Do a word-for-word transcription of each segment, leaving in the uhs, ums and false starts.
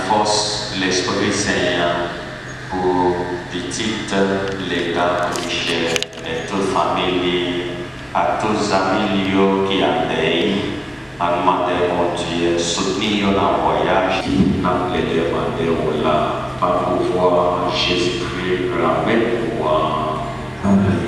Fòs Lespri Sen an pou pitit Leta Richard, e tout fanmi li, ak tout zanmi li yo ki an dèy. Ann mande Bondye soutni yo nan vwayaj ki n ap plede mande w la, pa pouvwa Jezikri Granmèt nou an. Amèn.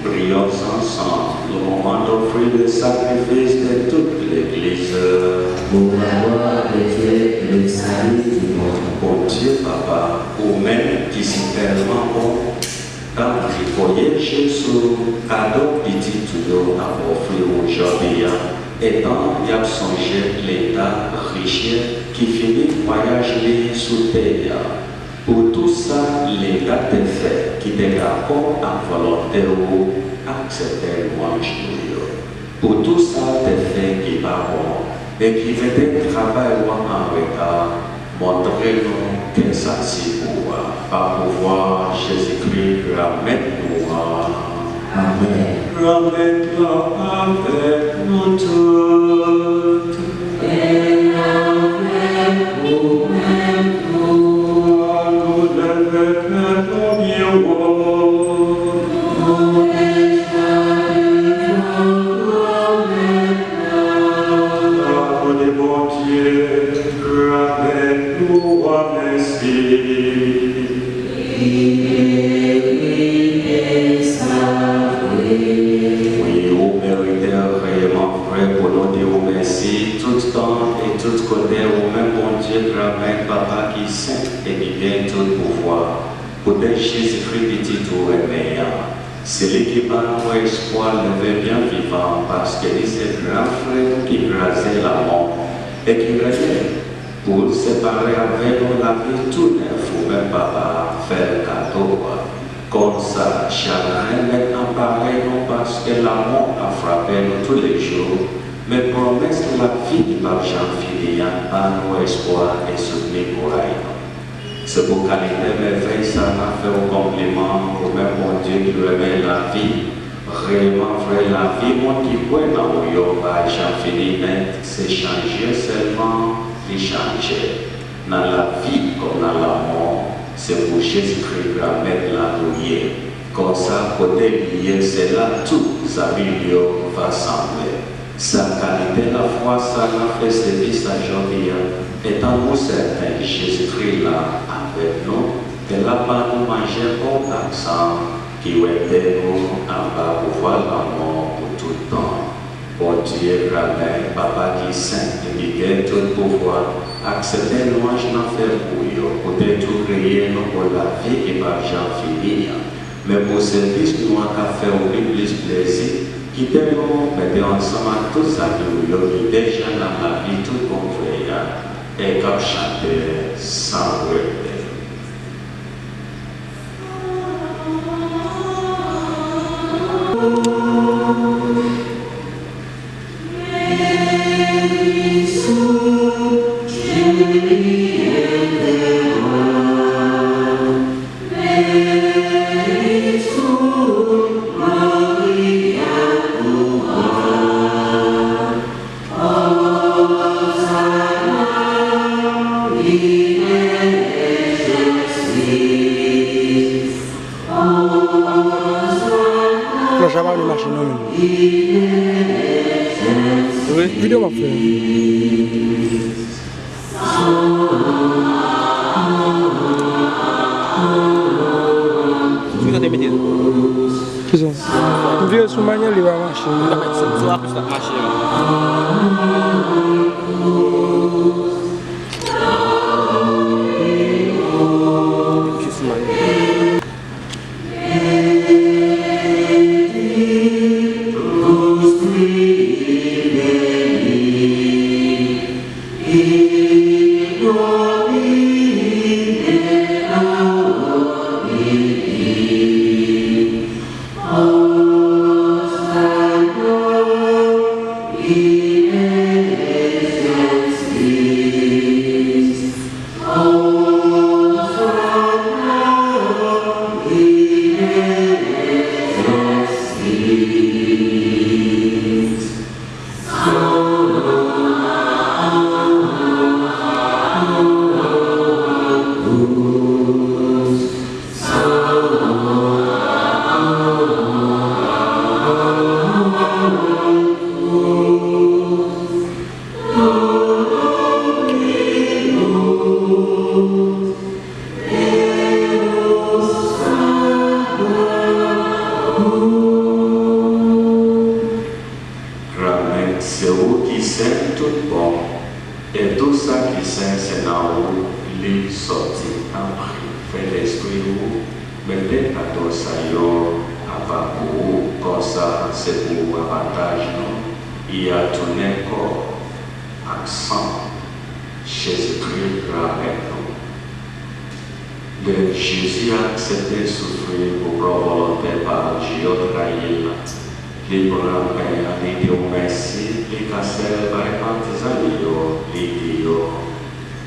Prions ensemble au moment d'offrir le sacrifice de toute l'Église. Pour la gloire de Dieu et le salut du monde. Bondye Papa, ou menm ki si tèlman bon, tanpri voye Jezi, kado pitit ou yo ap ofri w jodi a, etan y ap sonje Leta Richard ki fini vwayaj li sou tè a. Pou tou sa Leta te fè ki te dakò ak volonte w, aksepte lwanj nou yo. Pou tou sa te fè ki pa bon e ki mete travay w an reta, montre nou kè sa se pou w a, pa pouvwa Jezikri Granmèt nou an. Amèn. Granmèt la avèk nou tout. E avèk ou menm tou. An nou leve kè nou byen wo. Nou deja devan twòn Granmèt la. N ap mande Bondye, Granmèt nou an, mèsi. Li merite sa vre. Wi, ou merite reyèlman vre pou nou di w mèsi tout tan e tout kote, ou menm Bondye Granmèt, Papa ki sen e ki gen tout pouvwa. Poutèt Jezikri, Pitit ou renmen an, se li ki ban nou espwa leve byen vivan, paske li se gran frè nou ki kraze lanmò e ki renmen pou l separe avè nou lavi tou nèf ou menm Papa fè l kado a. Konsa, chagren nèt anpare nou paske lanmò ap frape nou toulejou, men pwomès lavi ki p ap janm fini an ban nou espwa e soutni kouray nou. Se pou kalite mèvèy sa n ap fè w konpliman, ou menm Bondye ki renmen lavi, reyèlman vre lavi, moun ki kwè nan ou yo pa janm fini nèt, se chanje sèlman li chanje. Nan lavi kòm nan lanmò, se pou Jezikri Granmèt la nou ye. Konsa, kote li ye, se la tout zanmi l yo va sanble. Sa kalite Lafwa sa n ap fè sèvis la jodi a, etan nou sèten Jezikri la avèk nou, e l ap ba nou manje kò ak san ki wete nou anba pouvwa lanmò pou tout tan. Bondye, Granmèt, Papa ki sen e ki gen tout pouvwa, aksepte lwanj n ap fè pou yo, ou te tou kreye nou pou lavi ki p ap janm fini an. Men pou sèvis nou an ka fè ou pi plis plezi, kite nou mete ansanm ak tout zanmi ou yo ki deja nan lavi tout bon vre a, e k ap chante san rete. Flòch la pa vle mache non menm. Wi. Videyo m ap fè. Ki sa w te mete? Ki sa? M vire sou manyèl, li pa mache. Sou, sou aplis la mache. Mete sou manyèl. Granmèt, se ou ki sen tout bon, e tou sa ki sen se nan ou li sòti. Tanpri, fè lespri ou mete kado sa yo apa pou ou, konsa se pou avantaj nou, y a tounen kò ak san Jezikri Granmèt nou. Lè Jezi aksepte soufri pou pran volonte pa l, Jewova trayi l. Li pran pen an, li di w mèsi, li kase l bay patizan li yo, li di yo,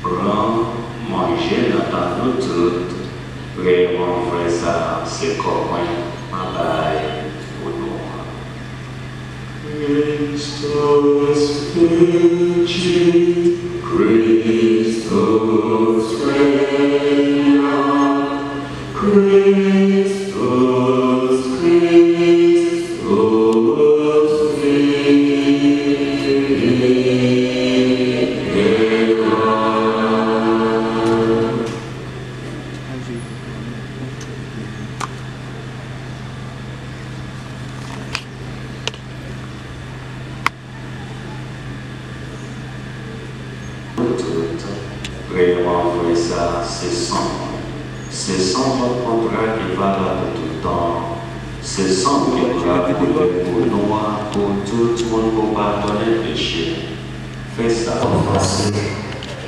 pran, manje nan tan nou tout, vrèman vrè sa a se kò mwen m ap bay pou nou an. Christus feci, Christus regnat, Christus Christus vivat. Tout, vrèman vrè sa, se san mwen. Se san lòt kontra ki valab pou tout tan. Se san ki pral koule pou nou a, pou tout moun, pou padone peche. Fè sa. Ofanse,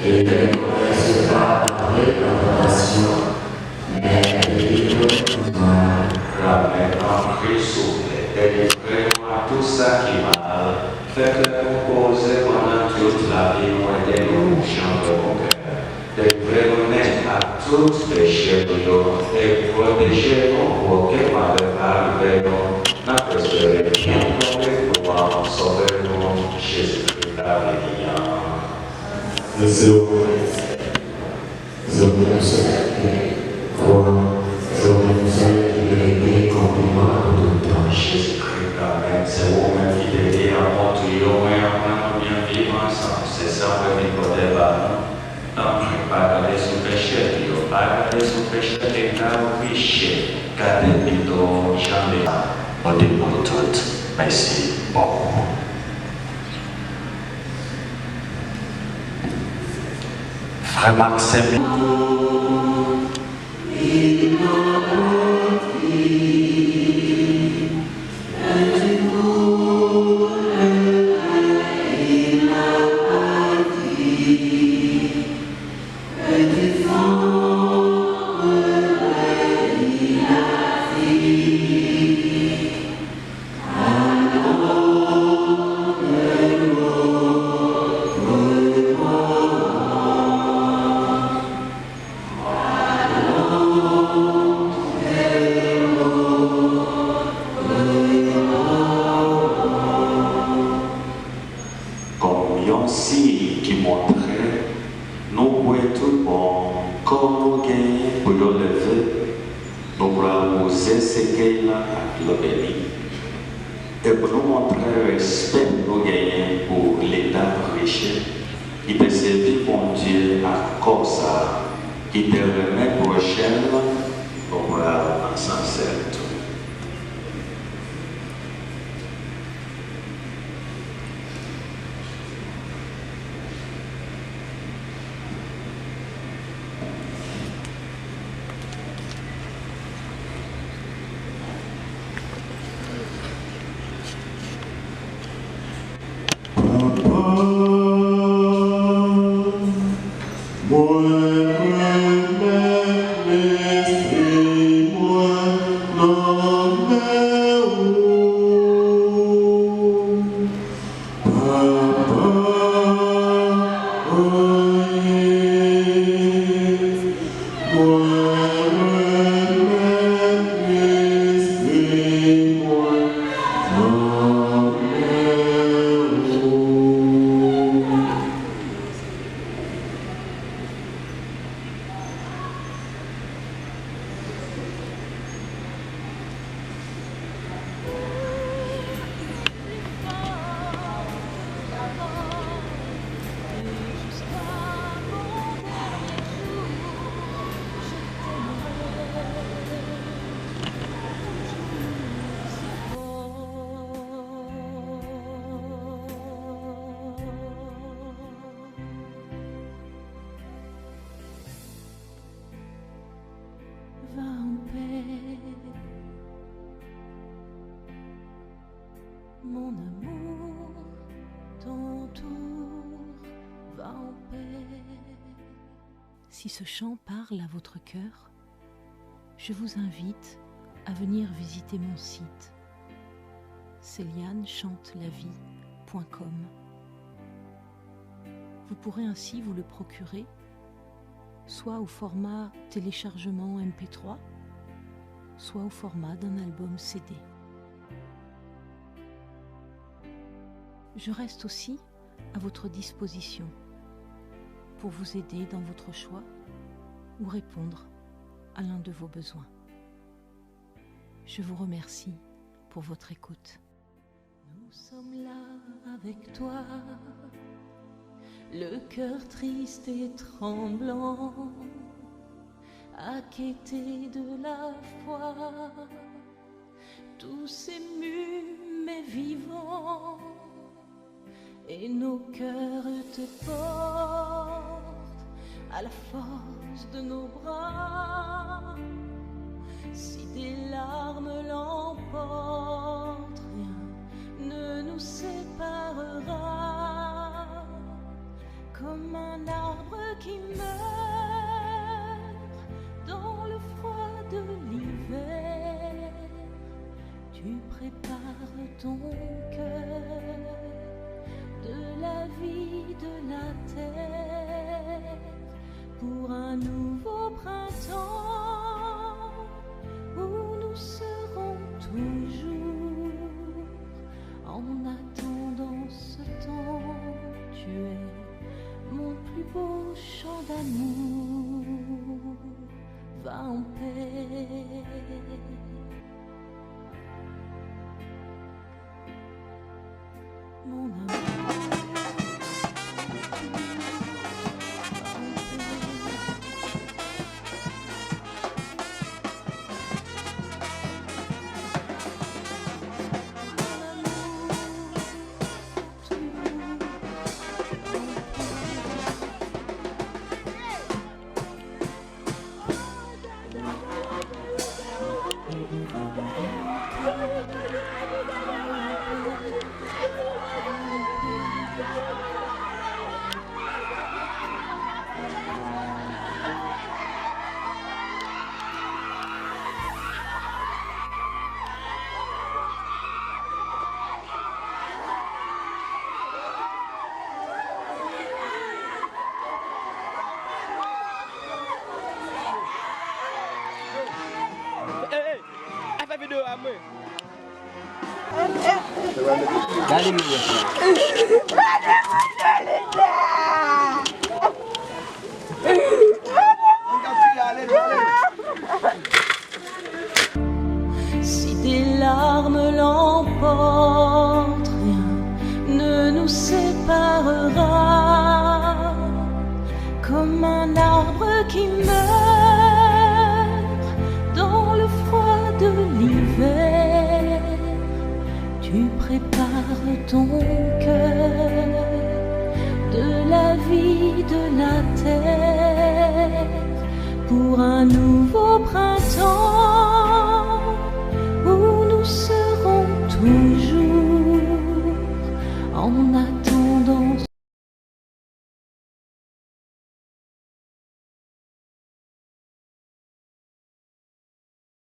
e lè nou resevwa nou nan tantasyon, men delivre nou di mal. Granmèt, tanpri, souple, delivre nou a tout sa ki mal. Fè kè nou poze pandan tout lavi nou, ede nou pou chanj nou kè. Delivre nou nèt ak tout peche nou yo, e pwoteje nou pou okenn malè pa rive nou. N ap espere byen tonbe nou an, Sovè nou, Jezikri, k ap vini an. Mèsi. Se ou menm sèl ki gen glwa, se ou menm sèl ki merite konpliman pou tout tan. Jezikri, Granmèt, se ou menm ki te di apot ou yo, mwen aprann nou Se sa mwen vin pote ba nou. Tanpri, pa gade sou pechè yo, pa gade sou pechè, e ka ou peche, gade pito jan de pote pou tout. Mèsi bòkò. Frè Maxime. Kòm yon siy ki montre nou kwè tout bon kò nou genyen pou yo leve, nou pral wouze sekèy la ak dlo beni, e pou nou montre respè nou genyen pou Leta Preche, ki te sèvi Bondye ak kò sa a, ki te renmen pwochen l, nou pral nan sans sa tou. Papa, mwen remèt lespri mwen nan men ou. Papa, anyen, mwen remèt lespri mwen nan men ou. Va en paix, mon amour, ton tour va en paix. Si ce chant parle à votre cœur, je vous invite à venir visiter mon site celianechantelavie point com. Vous pourrez ainsi vous le procurer, soit au format téléchargement M P trois, soit au format d'un album C D. Je reste aussi à votre disposition pour vous aider dans votre choix ou répondre à l'un de vos besoins. Je vous remercie pour votre écoute. Nous sommes là avec toi, le cœur triste et tremblant, acquitté de la foi, tous émus mais vivants, et nos cœurs te portent à la force de nos bras. Si tes larmes l'emportent, rien ne nous séparera. Comme un arbre qui meurt dans le froid de l'hiver, tu prépares ton cœur de la vie de la terre pour un nouveau printemps où nous serons toujours. En attendant ce temps, tu es mon plus beau chant d'amour. Va en paix, mon amour. Gade minis la. Si tes larmes l'emportent, rien ne nous séparera. Comme un arbre qui meurt dans le froid de l'hiver, tu prépares ton cœur de la vie de la terre pour un nouveau printemps.